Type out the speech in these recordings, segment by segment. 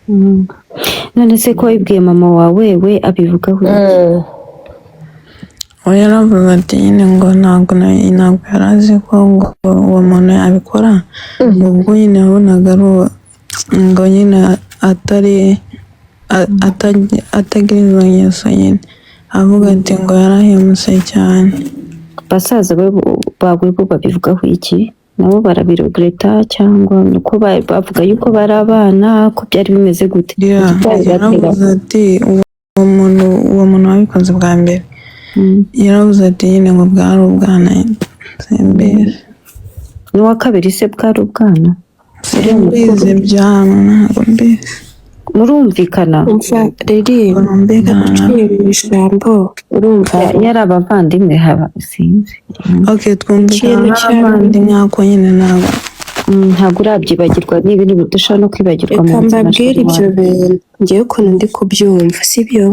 None se ko wabibwiye mama wawe, we abivugaho iki? We yaravuze ati nyine ngo ntabwo yari azi ko ngo uwo muntu yabikora, ngo ubwo nyine yabonaga ari ngo nyine atari atagira izo ngeso nyine, avuga ati ngo yarahemutse cyane. Basaza bawe bo babivugaho iki? Nabo barabiregretta cyangwa nuko bavuga yuko bari abana, ko byari bimeze gute? Yeah, Iki cyabibatera? yaravuze ati uwo muntu wabikoze bwa mbere, yaravuze ati nyine ngo bwari ubwana, simbizi. N'uwa kabiri se bwari ubwana? Simbizi ibyano, ntabwo mbizi. Murumvikana? Umva riri. Urumvikana nawe. Uciye mu ijambo, urumva? Yari abavandimwe haba, sinzi. Ok, twumvikana Ikintu cya n'abavandimwe, ariko nyine ntabwo Ntabwo urabyibagirwa, ni ibintu udashobora no kwibagirwa mu Reka buzima. mbabwire ibyo bwawe. bintu ngewe ukuntu ndi kubyumva, sibyo?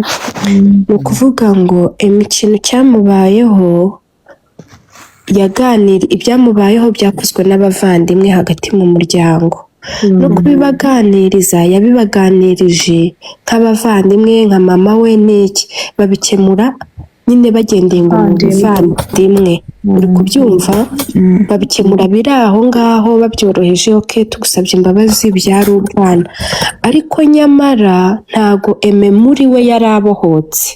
Ni ukuvuga ngo ikintu cyamubayeho, yaganira ibyamubayeho byakozwe n'abavandimwe hagati mu muryango, no kubibaganiriza yabibaganirije nk'abavandimwe, nka mama we n'iki, babikemura nyine bagendeye ngo ni ubuvandimwe, uri kubyumva? Babikemura biri aho ngaho babyoroheje: "Ok, tugusabye imbabazi, byari ubwana." Ariko nyamara ntago Eme muri we yari abohotse,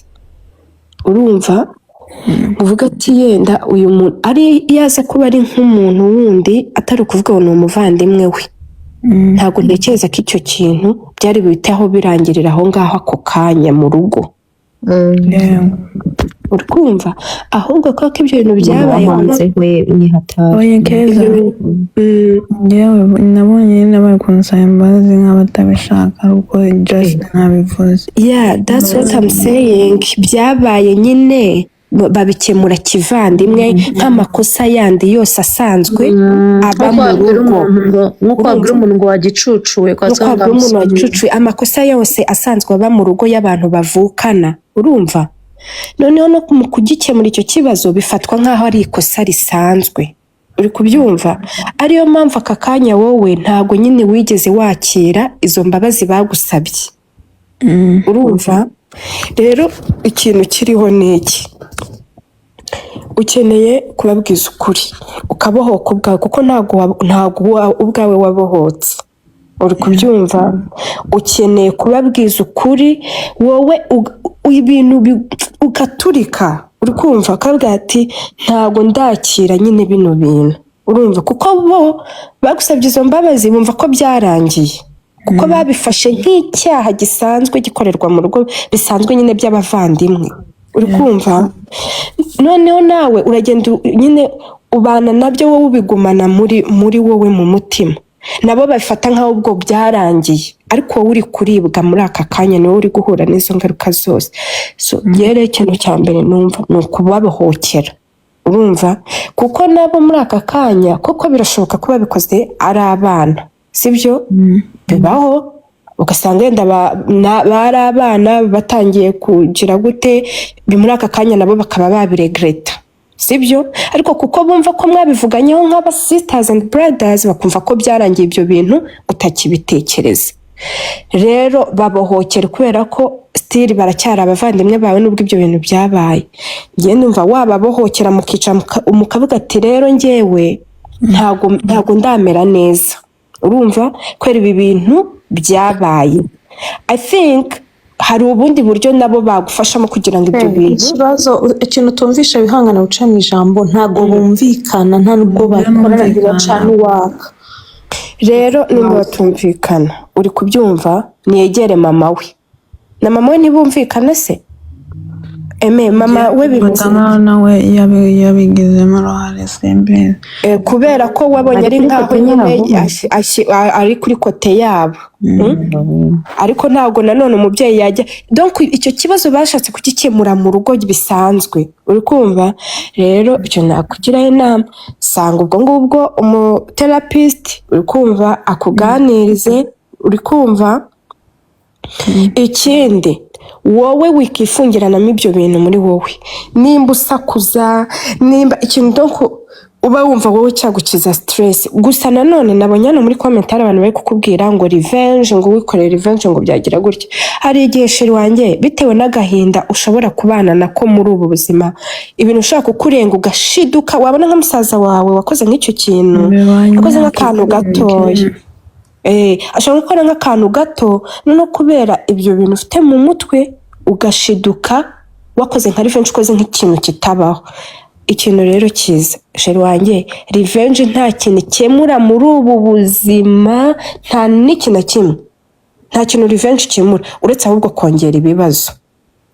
urumva? Uvuga ati yenda uyu muntu ari yaza kuba ari nk'umuntu wundi, atari ukuvuga ngo ni umuvandimwe we, ntabwo ntekereza ko icyo kintu byari buhite aho birangirira aho ngaho ako kanya mu rugo. Yego. Uri kumva? Ahubwo kubera ko ibyo bintu Umuntu wo byabayeho hanze we ni hatari. Oya Keza, njyewe nabonye nyine bari kunsaba imbabazi nk'abatabishaka, ariko just ntabivuze. Yeah, that's what I'm saying. Byabaye nyine babikemura kivandimwe nk'amakosa yandi yose asanzwe aba Nko mu wabwira rugo. umuntu ngo, nkuko wabwira umuntu ngo wagicucuwe. Nkuko wabwira umuntu wagicucuye, amakosa yose asanzwe aba mu rugo y'abantu bavukana, urumva? Noneho no mu kugikemura icyo kibazo bifatwa nk'aho ari ikosa risanzwe, uri kubyumva? Ariyo mpamvu aka kanya wowe ntabwo nyine wigeze wakira izo mbabazi bagusabye, urumva? Rero ikintu kiriho ni iki: ukeneye kubabwiza ukuri, ukabohoka ubwawe, kuko ntabwo ubwawe wabohotse, uri kubyumva? Ukeneye kubabwiza ukuri wowe, ibintu ugaturika, uri kumva? Ukabwira ati ntabwo ndakira nyine bino bintu, urumva? Kuko bo bagusabye izo mbabazi bumva ko byarangiye, kuko babifashe nk'icyaha gisanzwe gikorerwa mu rugo bisanzwe nyine by'abavandimwe, uri kumva? Noneho nawe uragenda nyine ubana nabyo, wowe ubigumana muri wowe mu mutima, nabo babifata nk'aho ubwo byarangiye, ariko wowe uri kuribwa muri aka kanya, niwowe uri guhura n'izo ngaruka zose. So rero ikintu cya mbere numva ni ukubabohokera, urumva? Kuko nabo muri aka kanya koko birashoboka ko babikoze ari abana, sibyo? Bibaho, ugasanga wenda bari abana batangiye kugira gute, muri aka kanya nabo bakaba babiregretta, sibyo? Ariko kuko bumva ko mwabivuganyeho nk'aba sisters and brothers, bakumva ko byarangiye, ibyo bintu utakibitekereza. Rero babohokere, kubera ko still baracyari abavandimwe bawe nubwo ibyo bintu byabaye. Njye numva wababohokera, mukicara, mukavuga ati rero njyewe ntabwo ndamera neza, urumva, kubera ibi bintu byabaye. I think hari ubundi buryo nabo bagufashamo kugira ngo ibyo bintu Ikibazo, ikintu utumvisha, wihangana uca mu ijambo, ntabwo bumvikana, nta nubwo bakorana, ntibacana uwaka. Rero nimba batumvikana, uri kubyumva, niyegere mama we, na mama we ntibumvikana se? Eme, mama we bimeze Mfata nkaho nawe yabigizemo uruhare, simbizi. Kubera ko wabonye Ari ari kuri nkaho côté nyine yabo. ari kuri côté yabo. Ariko ntabwo nanone umubyeyi yajya, donc icyo kibazo bashatse kugikemura mu rugo bisanzwe, uri kumva? Rero icyo nakugiraho inama, sanga ubwo ngubwo umutherapist, uri kumva, akuganirize, uri kumva? Ikindi, wowe wikifungiranamo ibyo bintu muri wowe, nimba usakuza, nimba ikintu, donc Uba wumva wowe cyagukiza stress. Gusa nanone nabonye hano muri comment hari abantu bari kukubwira ngo revenge, ngo wikorere revenge, ngo byagira gutya. Hari igihe, chéri wanjye, bitewe n'agahinda ushobora kubana nako muri ubu buzima, ibintu ushobora kukurenga ugashiduka wabona nka musaza wawe wakoze nk'icyo kintu, yakoze nk'akantu gatoya, ashobora gukora nk'akantu gato, noneho kubera ibyo bintu ufite mu mutwe ugashiduka wakoze nka revenge, ukoze nk'ikintu kitabaho. Ikintu rero cyiza, chéri wanjye, revenge nta kintu ikemura muri ubu buzima, nta n'ikintu na kimwe. Nta kintu revenge ikemura uretse ahubwo kongera ibibazo.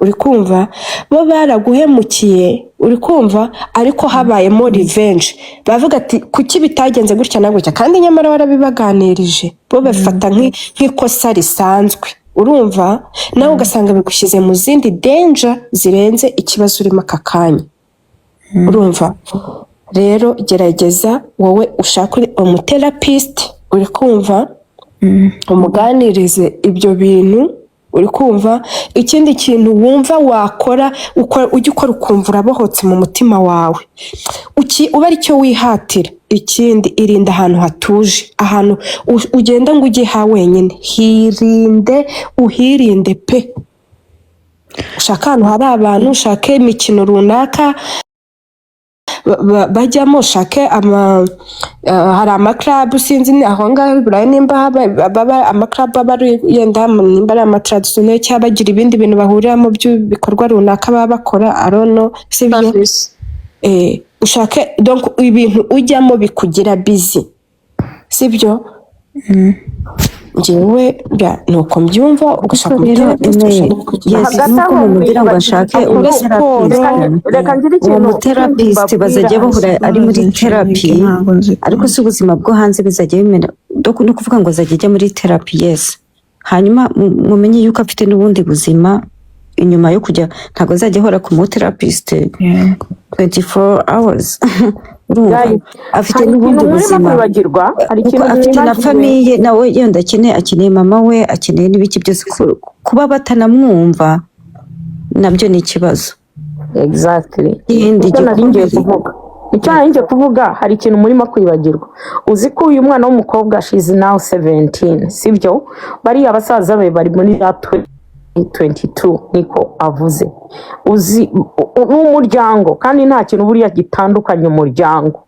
Uri kumva, bo baraguhemukiye, uri kumva, ariko habayemo revenge, bavuga ati: "Kuki bitagenze gutya na gutya?" Kandi nyamara warabibaganirije. Bo bafata nk'ikosa risanzwe. Urumva, nawe ugasanga bigushyize mu zindi danger zirenze ikibazo urimo aka kanya. Urumva rero, gerageza wowe ushake umutherapist, uri kumva, umuganirize ibyo bintu. Uri kumva, ikindi kintu wumva wakora, ujya ukora ukumva urabohotse mu mutima wawe, uba aricyo wihatira. Ikindi, irinda ahantu hatuje, ahantu ugenda ngo ujye ha wenyine, hirinde, uhirinde pe. Ushake ahantu hari abantu, ushake imikino runaka bajyamo, ushake ama hari amaclub, sinzi ni aho ngaho i Burayi nimba baba amaclub aba ari yenda nimba ari amatraditionnel cyangwa bagira ibindi bintu bahuriramo by'ibikorwa runaka baba bakora, arono, sibyo? Ushake donc ibintu ujyamo bikugira busy, sibyo? Njyewe nuko mbyumva, ugashaka Rero umutherapist, ushaka yes, Hagati nubwo aho mumubwira ngo ashake akore siporo. umutherapist, Reka ngire uwo ikintu mutherapist bazajya bahura ari muri therapy, ariko si ubuzima bwo hanze bizajya bimera. Donc ni ukuvuga ngo azajya ajya muri therapy, yes, hanyuma mumenye yuko afite n'ubundi buzima inyuma yo kujya. Ntabwo azajya ahora ku mutherapist 24 hours. Urumva, Guys, afite hari n'ubundi ikintu murimo buzima, kwibagirwa, hari kuko ikintu afite na mwibagiwe. Famille nawe yenda akeneye mama we, akeneye n'ibiki byose. Kuba batanamwumva nabyo ni ikibazo. Exactly. Ikindi Icyo nari ngiye gikomeye. kuvuga, icyo nari ngiye kuvuga, hari ikintu murimo kwibagirwa. Uzi ko uyu mwana w'umukobwa, she is now 17, sibyo? Bariya basaza be bari muri za 22, niko avuze. Uzi n'umuryango, kandi nta kintu buriya gitandukanye umuryango.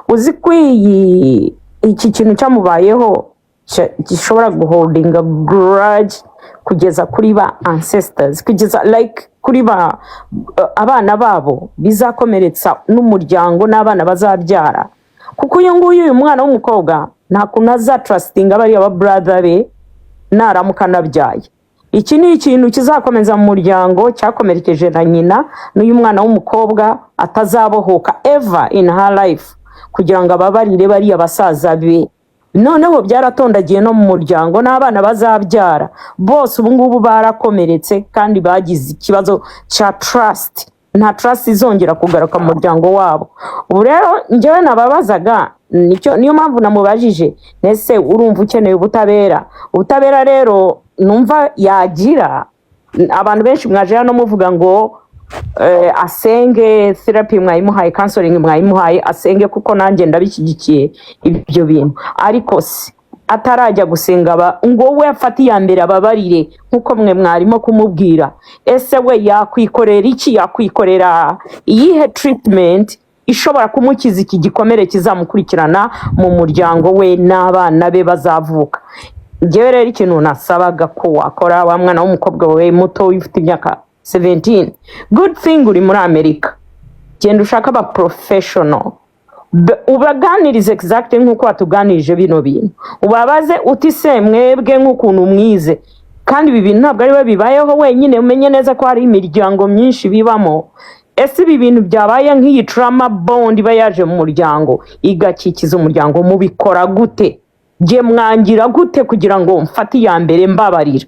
Uzi ko iyi iki kintu cyamubayeho gishobora guholdinga grudge kugeza kuri ba ancestors, kugeza like kuri ba abana babo, bizakomeretsa n'umuryango n'abana bazabyara, kuko uyu nguyu, uyu mwana w'umukobwa, nta kuntu azatrustinga bariya ba brother be naramuka anabyaye. Iki ni ikintu kizakomeza mu muryango, cyakomerekeje na nyina n'uyu mwana w'umukobwa, atazabohoka ever in her life kugira ngo ababarire bariya basaza be. Noneho byaratondagiye no mu muryango n'abana bazabyara bose ubu ngubu barakomeretse kandi bagize ikibazo cya trust. Nta trust izongera kugaruka mu muryango wabo. Ubu rero njyewe nababazaga, nicyo niyo mpamvu namubajije: "Ese urumva ukeneye ubutabera?" Ubutabera rero numva yagira, abantu benshi mwaje hano muvuga ngo asenge, therapy mwayimuhaye, counseling mwayimuhaye, asenge, kuko nanjye ndabishyigikiye ibyo bintu. Ariko se atarajya gusenga ngo we afate iya mbere ababarire nk'uko mwe mwarimo kumubwira, ese we yakwikorera iki? Yakwikorera iyihe treatment ishobora kumukiza iki gikomere kizamukurikirana mu muryango we n'abana be bazavuka? Njyewe rero ikintu nasabaga ko wakora, wa mwana w'umukobwa wawe muto ufite imyaka 17, good thing uri muri Amerika, genda ushake aba professional, ubaganirize exactly nk'uko watuganirije bino bintu. Ubabaze uti: "Se mwebwe nk'ukuntu mwize?" Kandi ibi bintu ntabwo ari we bibayeho wenyine, umenye neza ko hari imiryango myinshi bibamo. Ese ibi bintu byabaye nk'iyi trauma bond iba yaje mu muryango igakikiza umuryango, mubikora gute? Jye mwangira gute kugira ngo mfate iya mbere mbabarira?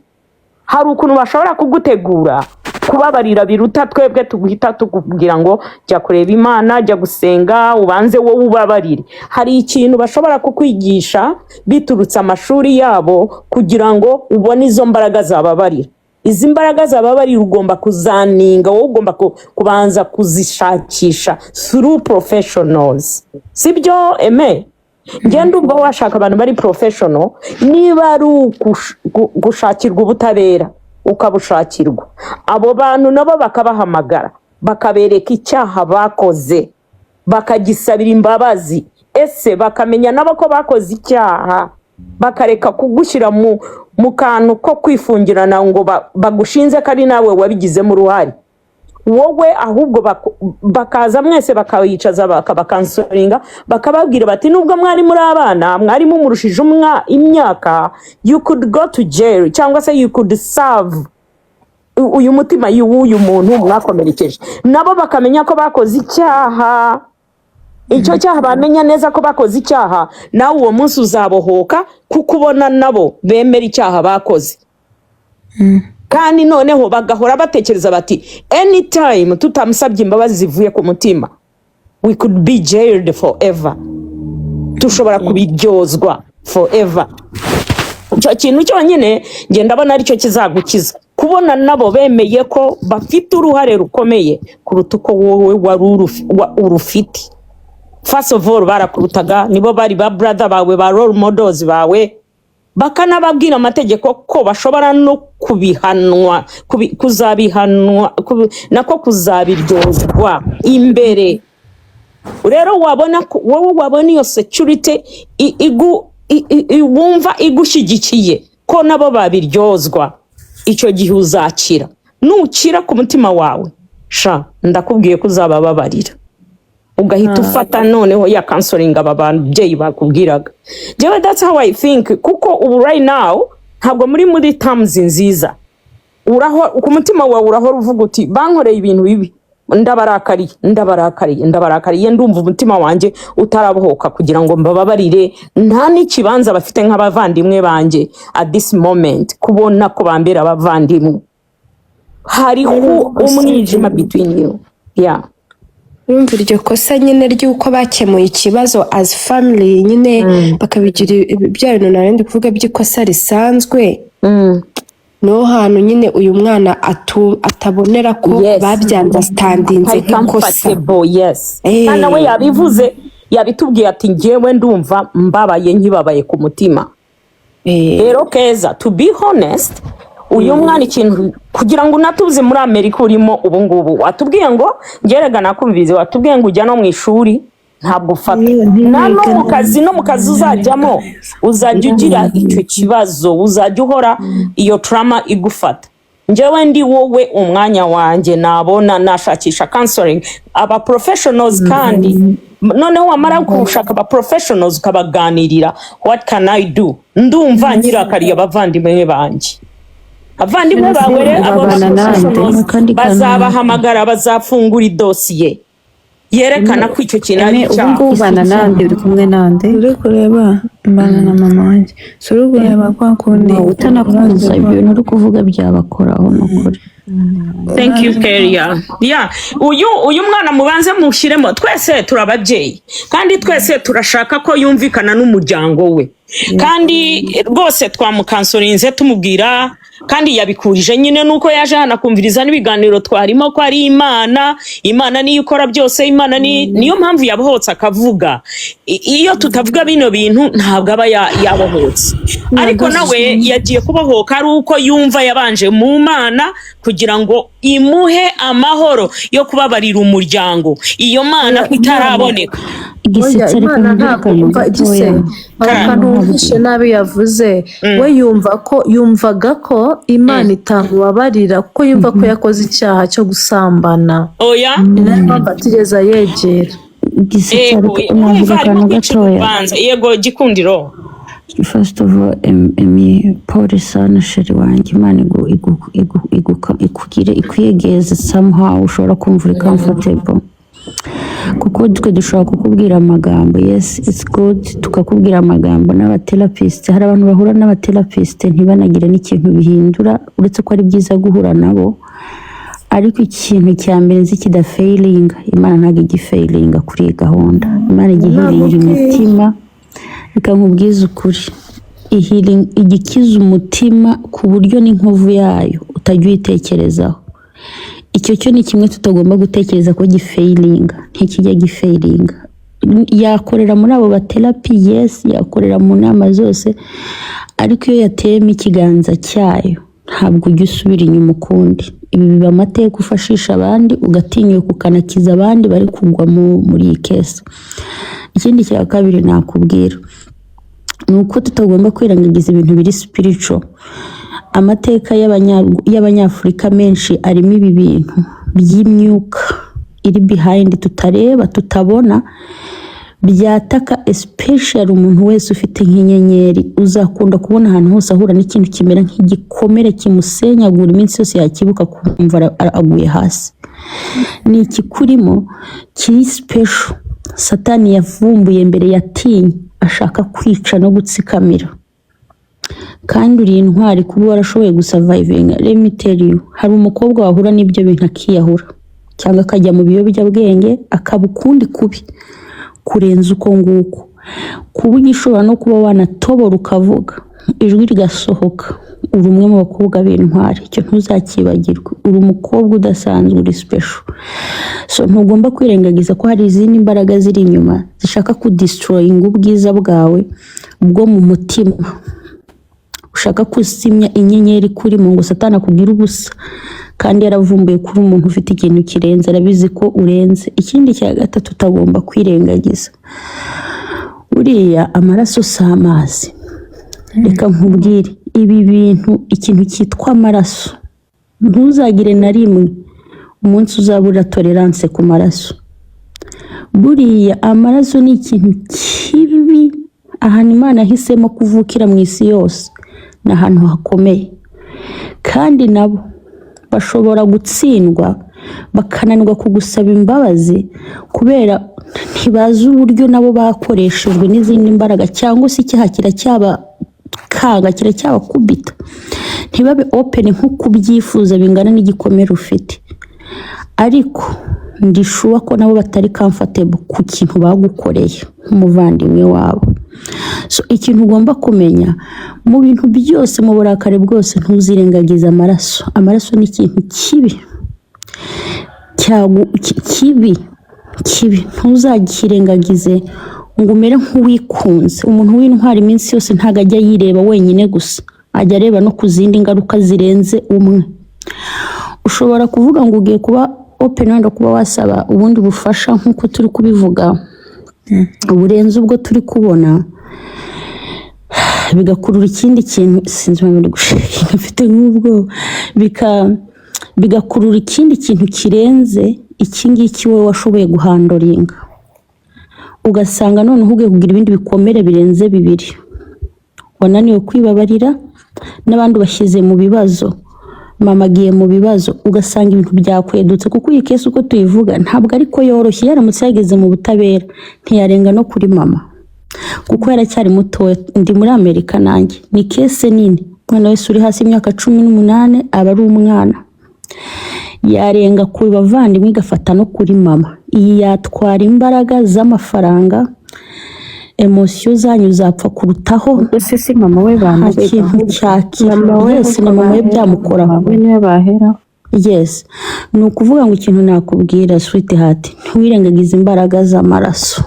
Hari ukuntu bashobora kugutegura kubabarira biruta twebwe tuguhita tukubwira ngo jya kureba Imana, jya gusenga, ubanze wowe ubabarire. Hari ikintu bashobora kukwigisha biturutse amashuri yabo kugira ngo ubone izo mbaraga zababarira. Izi mbaraga zababarira ugomba kuzaninga, wowe ugomba kubanza kuzishakisha through professionals, sibyo eme? Ngenda ubwo washaka abantu bari professional, niba ari gushakirwa ubutabera ukabushakirwa, abo bantu nabo bakabahamagara, bakabereka icyaha bakoze, bakagisabira imbabazi, ese bakamenya nabo ko bakoze icyaha, bakareka kugushyira mu kantu ko kwifungirana ngo bagushinze ko ari nawe wabigizemo uruhare wowe, ahubwo bakaza mwese bakabicaza, bakabacounselinga, bakababwira bati: "Nubwo mwari muri abana, mwari mumurushije imyaka, you could go to jail cyangwa se you could serve uyu mutima w'uyu muntu mwakomerekeje." Nabo bakamenya ko bakoze icyaha, icyo cyaha bamenya neza ko bakoze icyaha, nawe uwo munsi uzabohoka, kuko ubona nabo bemera icyaha bakoze. Kandi noneho bagahora batekereza bati: "Anytime tutamusabye imbabazi zivuye ku mutima, we could be jailed forever, dushobora kubiryozwa forever." Icyo kintu cyonyine njye ndabona aricyo kizagukiza, kubona nabo bemeye ko bafite uruhare rukomeye kuruta uko wowe wari urufite. First of all, barakurutaga, nibo bari ba brother bawe, ba role models bawe, bakanababwira amategeko ko bashobora no kubihanwa, kuzabihanwa, nako kuzabiryozwa imbere. Rero wabona ko wowe wabona iyo security wumva igushyigikiye ko nabo babiryozwa, icyo gihe uzakira. Nukira ku mutima wawe, sha, ndakubwiye ko uzabababarira, ugahita ufata noneho ya counseling aba babyeyi bakubwiraga. Njyewe that's how I think, kuko ubu right now ntabwo muri terms nziza. Uraho ku mutima wawe urahora uvuga uti: "Bankoreye ibintu bibi, ndabarakariye, ndabarakariye, ndabarakariye, ndumva umutima wanjye utarabohoka kugira ngo mbababarire. Nta n'ikibanza bafite nk'abavandimwe banjye at this moment, kubona ko bambera abavandimwe hariho umwijima between you." Yeah. Urumva iryo kosa nyine ry'uko bakemuye ikibazo as family nyine, bakabigira bya bintu nari ndi kuvuga by'ikosa risanzwe, niho hantu nyine uyu mwana atabonera ko babyunderstandinze Atari nk'ikosa. comfortable, yes. Kandi nawe yabivuze, yabitubwiye ati: "Njyewe ndumva mbabaye, nkibabaye ku mutima." Rero Keza, to be honest, uyu mwana ikintu kugira ngo unatuze muri Amerika urimo ubu ngubu, watubwiye ngo ngerega nakumvize, watubwiye ngo ujya no mu ishuri ntabwo ufata na no mu kazi, no mu kazi uzajyamo uzajya ugira icyo kibazo, uzajya uhora iyo trauma igufata. Njyewe ndi wowe, umwanya wanjye nabona nashakisha counseling, aba professionals, kandi noneho wamara gushaka aba professionals ukabaganirira: "What can I do? Ndumva nyirakariye abavandimwe banjye." Abavandimwe bawe rero, abo Babana nande? professionals Akandi kantu. bazabahamagara, bazafungura idosiye yerekana ko icyo kintu ari Eme, ubu icyaha. ngubu ubana nande? Uri kumwe nande? Uri kureba, mbana na mama wanjye. Si uri kureba kwa kundi Utanakunze ibyo bintu uri kuvuga byabakoraho, ni ukuri. Thank you, Keria. Yeah, uyu mwana mubanze mushyiremo, twese turi ababyeyi kandi twese turashaka ko yumvikana n'umuryango we, kandi rwose twamucounselinze tumubwira, kandi yabikurije nyine nuko yaje hano akumviriza n'ibiganiro twarimo, ko ari Imana, Imana niyo ikora byose, Imana ni niyo mpamvu yabohotse akavuga. Iyo tutavuga bino bintu ntabwo aba yabohotse, ariko nawe yagiye kubohoka ari uko yumva yabanje mu Mana kugira ngo imuhe amahoro yo kubabarira umuryango, iyo Mana ko itaraboneka. Igisetsa, Oya, ariko Imana ntugira ntabwo akantu umva gatoya. igise, hari akantu wumvishe nabi yavuze. We yumva ko, yumvaga ko Imana itamubabarira kuko yumva ko yakoze icyaha cyo gusambana. Oya. Ni nayo mpamvu atigeze ayegera. Igisetsa, Yego, ariko urumva navuga harimo akantu kwicira gatoya. urubanza. Yego, Gikundiro. First of all, Emi, pole sana chérie wanjye. Imana ikugire ikwiyegeze somehow ushobora kumva uri comfortable, kuko twe dushobora kukubwira amagambo, yes, it's good, tukakubwira amagambo n'abatherapist. Hari abantu bahura n'abatherapist ntibanagire n'ikintu bihindura, uretse ko ari byiza guhura nabo. Ariko ikintu cya mbere nzi kidafailinga, Imana ntabwo ijya ifailinga kuri iyi gahunda. Imana ijya ihealinga imitima. Reka nkubwize ukuri, igikiza umutima ku buryo n'inkovu yayo utazongera kuyibona. Utajya uyitekerezaho. Icyo cyo ni kimwe tutagomba gutekereza ko gifailinga. Ntikijya gifailinga. Yakorera muri abo batherapy, yes, yakorera mu nama zose, ariko iyo yateyemo ikiganza cyayo ntabwo ujya usubira inyuma ukundi. Ibi biba amateka ufashisha abandi, ugatinyuka ukanakiza abandi bari kugwa muri iyi case. Ikindi cya kabiri nakubwira ni uko tutagomba kwirengagiza ibintu biri spiritual. Amateka y'Abanyafurika menshi arimo ibi bintu by'imyuka iri behind tutareba, tutabona, byataka, especially umuntu wese ufite nk'inyenyeri. Uzakunda kubona ahantu hose ahura n'ikintu kimera nk'igikomere kimusenyagura, iminsi yose yakibuka kumva aguye hasi. Ni ikikurimo kiri special Satani yavumbuye mbere, yatinye, ashaka kwica no gutsikamira. Kandi uri intwari kuba warashoboye gusurvivinga. Let me tell you, hari umukobwa wahura n'ibyo bintu akiyahura cyangwa akajya mu biyobyabwenge, akaba ukundi kubi kurenza uko nguko. Kuba ugishobora no kuba wanatobora ukavuga, ijwi rigasohoka, uri umwe mu bakobwa b'intwari. Icyo ntuzakibagirwe. Uri umukobwa udasanzwe, uri special. So ntugomba kwirengagiza ko hari izindi mbaraga ziri inyuma zishaka kudestroyinga ubwiza bwawe bwo mu mutima, ushaka kuzimya inyenyeri ikurimo, ngo Satani akubwire ubusa kandi yaravumbuye kuri umuntu ufite ikintu kirenze, arabizi ko urenze. Ikindi cya gatatu utagomba kwirengagiza, buriya amaraso si amazi. Reka nkubwire, ibi bintu, ikintu cyitwa amaraso, ntuzagire na rimwe umunsi uzabura tolerance ku maraso. Buriya amaraso ni ikintu kibi. Ahantu Imana yahisemo kuvukira mu isi yose ni ahantu hakomeye, kandi nabo bashobora gutsindwa, bakananirwa kugusaba imbabazi kubera ntibazi uburyo nabo bakoreshejwe n'izindi mbaraga, cyangwa se icyaha kiracyabakanga, kiracyabakubita, ntibabe open nk'uko ubyifuza bingana n'igikomere ufite. Ariko ndi sure ko nabo batari comfortable ku kintu bagukoreye nk'umuvandimwe wabo. So ikintu ugomba kumenya mu bintu byose, mu burakari bwose, ntuzirengagize amaraso. Amaraso ni ikintu kibi, kibi kibi. Ntuzakirengagize ngo umere nk'uwikunze. Umuntu w'intwari iminsi yose ntabwo ajya yireba wenyine gusa, ajya areba no ku zindi ngaruka zirenze umwe. Ushobora kuvuga ngo ugiye kuba open, wenda kuba wasaba ubundi bufasha nk'uko turi kubivuga, burenze ubwo turi kubona, bigakurura ikindi kintu. Sinzi impamvu ndi gushakinga, mfite nk'ubwoba. Bigakurura ikindi kintu kirenze iki ngiki wowe washoboye guhandlinga, ugasanga noneho ugiye kugira ibindi bikomere birenze bibiri. Wananiwe kwibabarira n'abandi ubashyize mu bibazo, mama agiye mu bibazo, ugasanga ibintu byakwedutse. Kuko iyi case uko tuyivuga ntabwo ariko yoroshye. Yaramutse yageze mu butabera ntiyarenga no kuri mama kuko yaracyari mutoya. Ndi muri Amerika nanjye, ni case nini. Umwana wese uri hasi y'imyaka 18 aba ari umwana. Yarenga ku bavandimwe igafata no kuri mama. Iyi yatwara imbaraga z'amafaranga, émotions zanyu zapfa kurutaho. Ese si mama we Nta bamurega? kintu cyakira. Mama we Yes, na ahubwo mama we bahera. byamukoraho. Mama we niwe bahera. Yes, ni ukuvuga ngo ikintu nakubwira, sweet heart, ntiwirengagize imbaraga z'amaraso.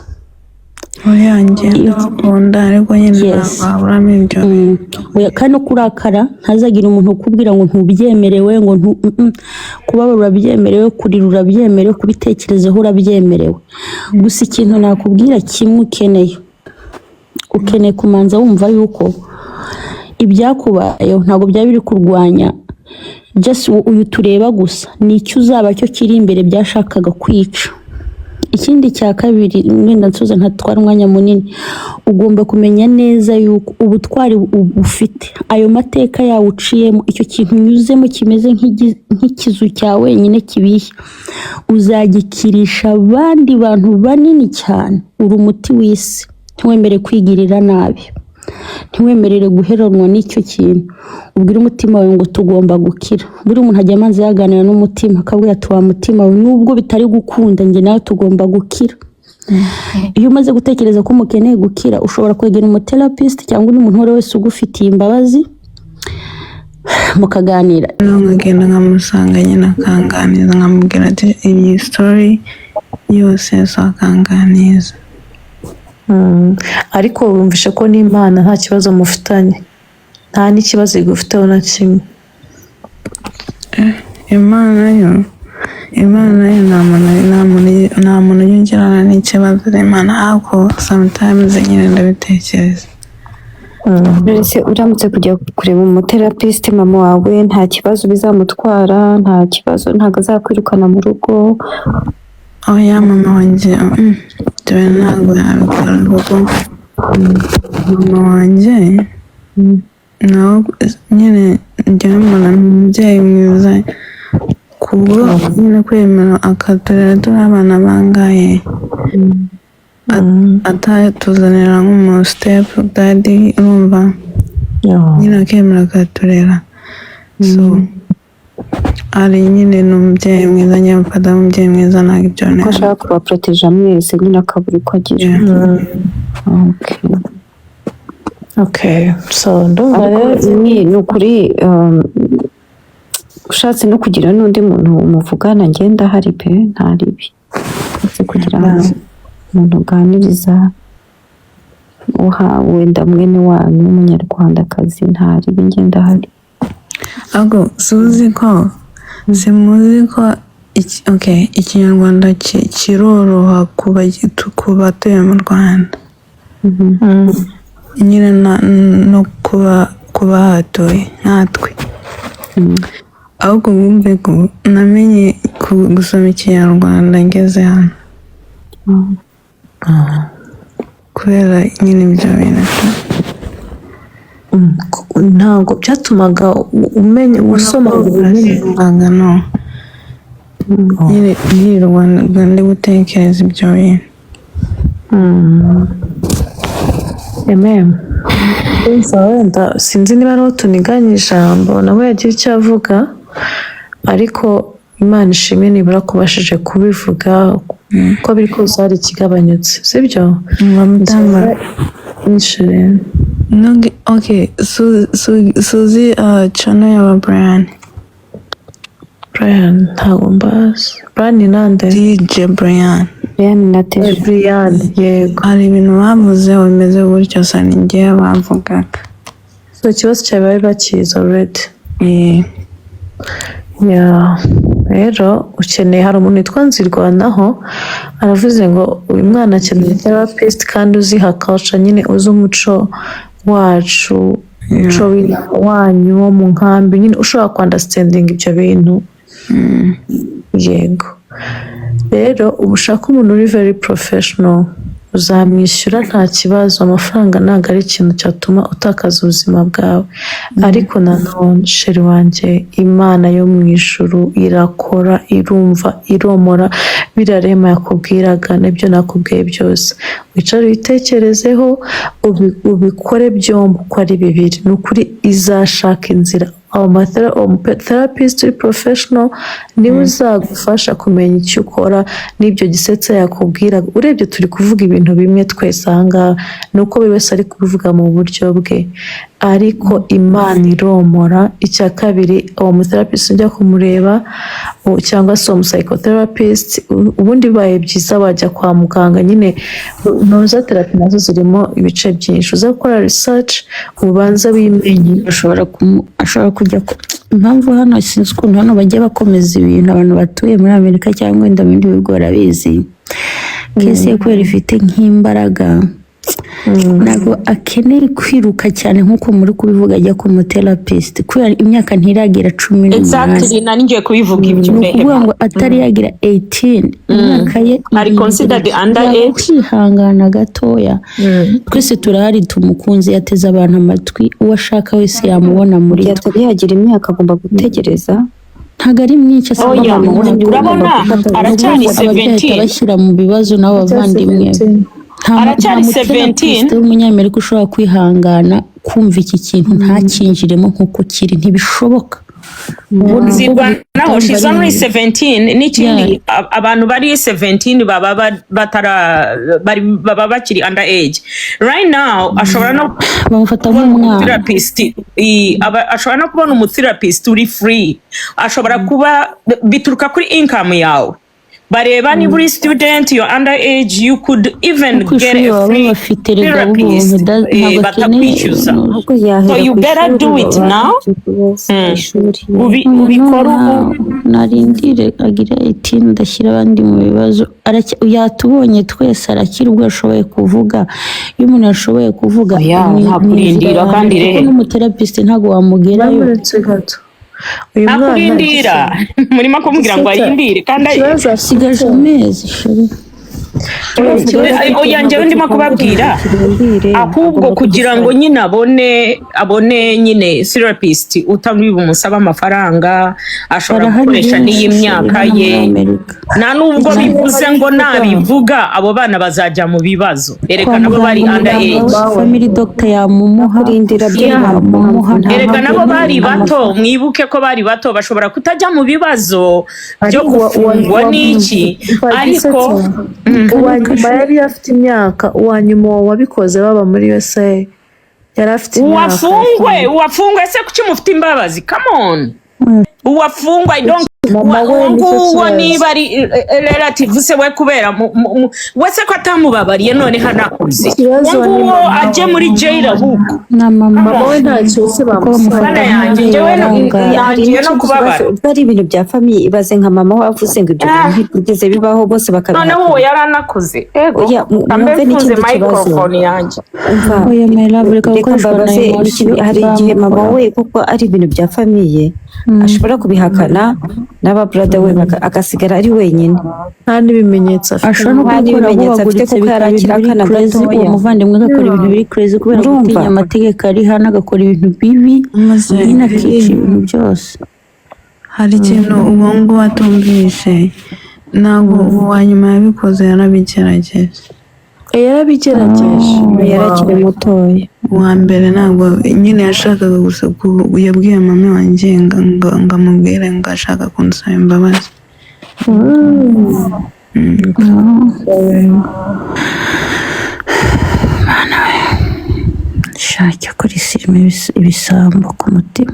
Oya, njye ndabakunda, ariko nyine ntabwo haburamo ibyo. Oya, kandi no kurakara, ntazagire umuntu ukubwira ngo ntubyemerewe, ngo ntu Kubabara urabyemerewe, kurira urabyemerewe, kubitekerezaho urabyemerewe. Gusa ikintu nakubwira kimwe ukeneye, ukeneye kumanza wumva yuko ibyakubayeho ntabwo byaba biri kurwanya just uyu tureba gusa, ni icyo uzaba cyo kiri imbere byashakaga kwica. Ikindi cya kabiri, wenda nsoza ntatwara umwanya munini, ugomba kumenya neza yuko ubutwari ufite, ayo mateka yawe uciyemo, icyo kintu unyuzemo kimeze nk'ikizu cya wenyine kibishya, uzagikirisha abandi bantu banini cyane. Uri umuti w'isi. Ntiwemere kwigirira nabi, ntiwemerere guheranwa n'icyo kintu. Ubwire umutima wawe ngo tugomba gukira. Buri muntu ajya amanza yaganira n'umutima, akabwira ati: "Wa mutima we, nubwo bitari gukunda, njye nawe tugomba gukira." Iyo umaze gutekereza ko mukeneye gukira, ushobora kwegera umutherapist cyangwa undi muntu uwo ari we wese ugufitiye imbabazi. Mukaganira. Noneho nkagenda nkamusanga nyine, akanganiza, nkamubwira ati iyi story yose, so akanganiza. Ariko wumvishe ko n'Imana nta kibazo mufitanye, nta n'ikibazo igufiteho na kimwe? Imana yo nta muntu ujya ugirana n'ikibazo n'Imana, ariko sometimes nyine ndabitekereza. Mbese uramutse kujya kureba umutherapist, mama wawe nta kibazo bizamutwara? Nta kibazo, ntabwo azakwirukana mu rugo? Oya, mama wanjye ibyo ntabwo yabikora, kuko mama wanjye nawe nyine njyewe mbona ni umubyeyi mwiza, kubwo nyine kwemera akaturera turi abana bangahe, atatuzanira nk'umu step daddy, urumva, nyine akemera akaturera. So ari nyine ni umubyeyi mwiza, njye mufata nk'umubyeyi mwiza, ntabwo ibyo Ko ashaka kubaporoteja mwese nyine, akabura uko agira. Okay. Okay, so ndumva Ariko rero ni ukuri, ushatse no kugira n'undi muntu muvugana, ngenda hari pe, nta ribi. Ushatse kugira umuntu uganiriza, uha wenda mwene wanyu w'umunyarwandakazi, nta ribi, ngenda hari. Ahubwo suzi ko simuzi ko okay, Ikinyarwanda kiroroha ku batuye mu Rwanda nyine no kuba bahatuye nkatwe. Ahubwo wumve ko namenye gusoma Ikinyarwanda ngeze hano kubera nyine ibyo bintu. Ntabwo byatumaga umenya usoma ngo ubimenye? Numvaga no nyine nirirwaga ndi gutekereza ibyo bintu. Amen. Umva, wenda sinzi niba ariho tuniganye ijambo, nawe yagira icyo avuga, ariko Imana ishimwe nibura kubashije kubivuga. Uko biri kose hari ikigabanyutse, sibyo? Umva mutamba. Nishimye. Okay, Suzi, channel y'aba Brian. Brian ntabwo mbazi. Brian ni nande? DJ Brian. Brian na Tejo. Brian, yego. Hari ibintu bavuze bimeze gutyo, sa ni njyewe bavugaga. So ikibazo cyawe bari bakizi already? Eh. Yeah. Rero ukeneye, hari umuntu witwa Nzirwanaho aravuze ngo uyu mwana akeneye therapist kandi uziha culture nyine, uzi umuco wacu, umuco wanyu wo mu nkambi nyine, ushobora ku understanding ibyo bintu. Yego, rero uba ushaka umuntu uri very professional, uzamwishyura nta kibazo. Amafaranga ntabwo ari ikintu cyatuma utakaza ubuzima bwawe. Ariko nanone, chéri wanjye, Imana yo mu ijuru irakora, irumva, iromora. Biriya Rema yakubwiraga nibyo nakubwiye byose, wicare witekerezeho, ubikore byombi uko ari bibiri. Ni ukuri izashaka inzira. Therapist uri professional niwe uzagufasha kumenya icyo ukora n'ibyo Gisetsa yakubwira. Urebye turi kuvuga ibintu bimwe twese aha ngaha, ni uko buri wese ari kubivuga mu buryo bwe, ariko Imana iromora. Icya kabiri, uwo mutherapist ujya kumureba cyangwa se uwo psychotherapist, ubundi bibaye byiza wajya kwa muganga nyine. Ntuza therapy nazo zirimo ibice byinshi, uza gukora research, ubanze wimenye. Ashobora kujya impamvu hano sinzi ukuntu hano bajya bakomeza ibintu. Abantu batuye muri Amerika cyangwa wenda mu bindi bihugu barabizi. Case ye kubera ifite nk'imbaraga, ntabwo akeneye kwiruka cyane nk'uko muri kubivuga ajya ku mutherapist, kubera imyaka ntiragera 18. Exactly, nari ngiye kubivuga ibyo. Ni ukuvuga ngo atari yagira 18, imyaka ye Ari considered under age. kwihangana gatoya. Twese turahari, tumukunze, yateze abantu amatwi, uwo ashaka wese yamubona muri Igihe twe. atari yagira imyaka, agomba gutegereza. Ntabwo ari myinshi, asaba Oya, abantu urabona aracyari ababyeyi bahita 17. bashyira mu bibazo n'abo bavandimwe be. Aracyari Nta mutherapist 17. w'umunyamerika ushobora kwihangana kumva iki kintu ntakinjiremo nk'uko kiri, ntibishoboka. Ubundi Zirwanaho, she's only 17. N'ikindi, abantu bari 17 baba batara baba bakiri under age right now. Ashobora no bamufata kubona nk'umwana. Umutherapist, ashobora no kubona umutherapist uri free. Ashobora kuba bituruka kuri income yawe, bareba niba uri student, you're under age, you could even ku get ishuri a baba free bafite rega ubuntu therapist, ntabwo akeneye batakwishyuza. Ahubwo yahera So you ku better ishuri, do it now. ishuri. Ubikore ubu. Narindire agire 18, ndashyira abandi mu bibazo. Yatubonye twese, arakira ubwo ashoboye kuvuga. Iyo umuntu ashoboye kuvuga, Oya, nta ni inzira kurindira ya kandi mbere, kuko rehe. n'umutherapist ntabwo wamugerayo. Bamuretse gato uyu Nta mwana. kurindira, murimo kumubwira ngo Giseta, arindire kandi ikibazo asigaje afite amezi, chérie. Ikibazo afite Oya, njyewe ndimo kubabwira Kirindire, ahubwo agomba kugira ngo kudufasha. nyine abone nyine therapist utari bumusabe amafaranga, ashobora Barahari gukoresha benshi, n'iyi chérie, myaka hano muri ye. Amerika. Nta nubwo Icyo bivuze ngo kuvuga. nabivuga abo bana bazajya mu bibazo. Kwa Erega nabo bari muganga, under umuganga age. we, family doctor yamumuha, Kurindira byo yamumuha, nta Erega mpamvu nabo bari bato, amafaranga. mwibuke ko bari bato, bashobora kutajya mu bibazo byo Ariko gufungwa n'iki, ariko uwa nyuma yari afite imyaka, uwa nyuma wabikoze baba muri USA yari afite imyaka. Uwafungwe, uwafungwe se kuki mufite imbabazi? Come on, uwafungwa, I don't Mama we uwo nicyo nguwo kibazo. niba ari relative se we, kubera we se ko atamubabariye none hanakuze? Ikibazo Uwo ni nguwo mama ajye we. muri jail ahubwo. Na mama. Mama we ntacyo se Kuko bamusaba. bamufata Bana yanjye, njyewe nk'aho yarangaye. Hari nangiye no n'ikindi kubabara. kibazo, ubwo ari ibintu bya famille, ibaze nka mama we avuze ngo ibyo bintu ntibigeze bibaho, bose Noneho uwo bakabihakana. yari anakuze, ego. Oya, Kambe mwumve mfunze n'ikindi kibazo. microphone yanjye. Umva, Oya, my love, reka reka gukoreshwa na mbabaze emotion. hari igihe mama Bamukora. we, kuko ari ibintu bya famille, ashobora kubihakana n'aba brother we agasigara ari wenyine. Nta n'ibimenyetso afite. Ashobora no Nta kubikora n'ibimenyetso afite ahubaguritse, kuko bikaba yari ibintu akiri biri akana crazy, uwo gatoya. muvandimwe agakora ibintu biri crazy kubera Urumva? gutinya amategeko ari hano, agakora ibintu bibi Maze nyine, akica ibintu byose. Hari ikintu uwo nguwo atumvishe, ntabwo uwa nyuma yabikoze, yarabigerageje. Yarabigerageje. Yari akiri mutoya. Uwa mbere ntabwo nyine yashakaga gusa yabwiye mama wanjye ngo amubwire ngo ashaka kunsaba imbabazi. Shaka kuri irimo ibisambo ku mutima.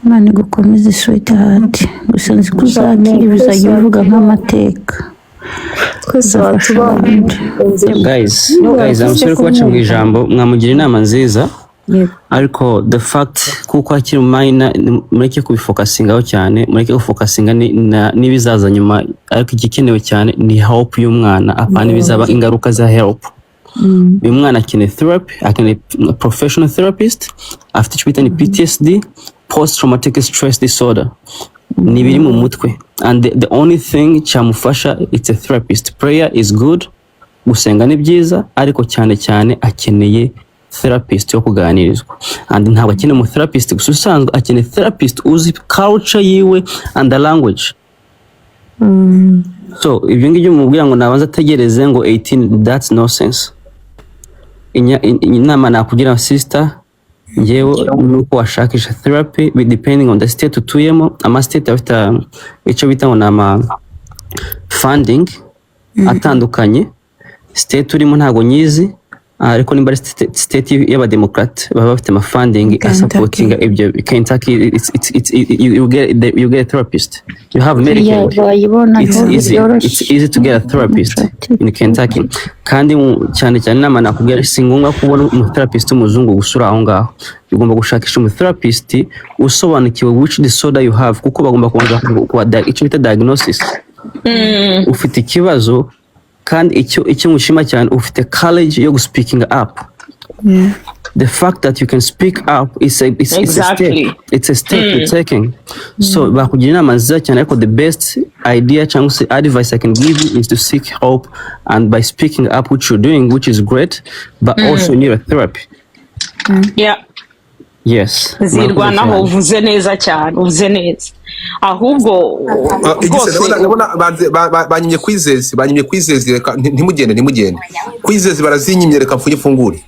Imana igukomeze, sweetheart. Gusa nzi ko uzakira, bizajya ubivuga nk'amateka. Twese Uzafasha watuba abandi. Guys, guys, I'm sorry kubaca mu ijambo. Mwamugira inama nziza, Yego. ariko the fact kuko akiri minor, mureke kubifocusingaho cyane, mureke gufocusinga n'ibizaza nyuma. Ariko igikenewe cyane ni help y'umwana, apana ibizaba, ingaruka za help. Uyu mwana akeneye therapy, akeneye professional therapist. Afite icyo bita ni PTSD, post traumatic stress disorder, ni ibiri mu mutwe, and the only thing cyamufasha, it's a therapist. Prayer is good, gusenga ni byiza, ariko cyane cyane akeneye therapist yo kuganirizwa. And ntabwo akeneye umu therapist gusa usanzwe, akeneye therapist uzi culture yiwe and the language. So ibyo ngibyo mubwira ngo nabanza ategereze ngo 18, that's nonsense. Inama nakugira, sister, njyewe nuko washakisha therapy depending on the state utuyemo. Ama state afite icyo bita ngo ni ama funding atandukanye. State urimo ntabwo nyizi, ariko nimba ari state y'abademokrate, baba bafite ama funding asupportinga ibyo. Kentucky, you get a therapist, you have Medicaid. Bayibona. It's easy. Byoroshye. It's easy to get a therapist in Kentucky. Kandi cyane cyane inama nakubwira, si ngombwa kubona umutherapist w'umuzungu gusa uri aho ngaho. Ugomba gushakisha umutherapist usobanukiwe which disorder you have, kuko bagomba kubanza kuba icyo bita diagnosis. Ufite ikibazo, kandi icyo ngushima cyane, ufite courage yo speaking up. The fact that you can speak up is it's a step, it's a step you're taking. So bakugira inama nziza cyane, ariko the best idea cyangwa se advice I can give you is to seek help, and by speaking up, which you're doing, which is great, but also you need a therapy. Yes. Zirwanaho. Murakoze cyane. Uvuze neza cyane, uvuze neza ahubwo. Igise Rwose. ndabona banyimye kwizezi, banyimye kwizezi. Reka ntimugende, ntimugende. Kwizezi barazinyimye, reka mfunge, mfungure.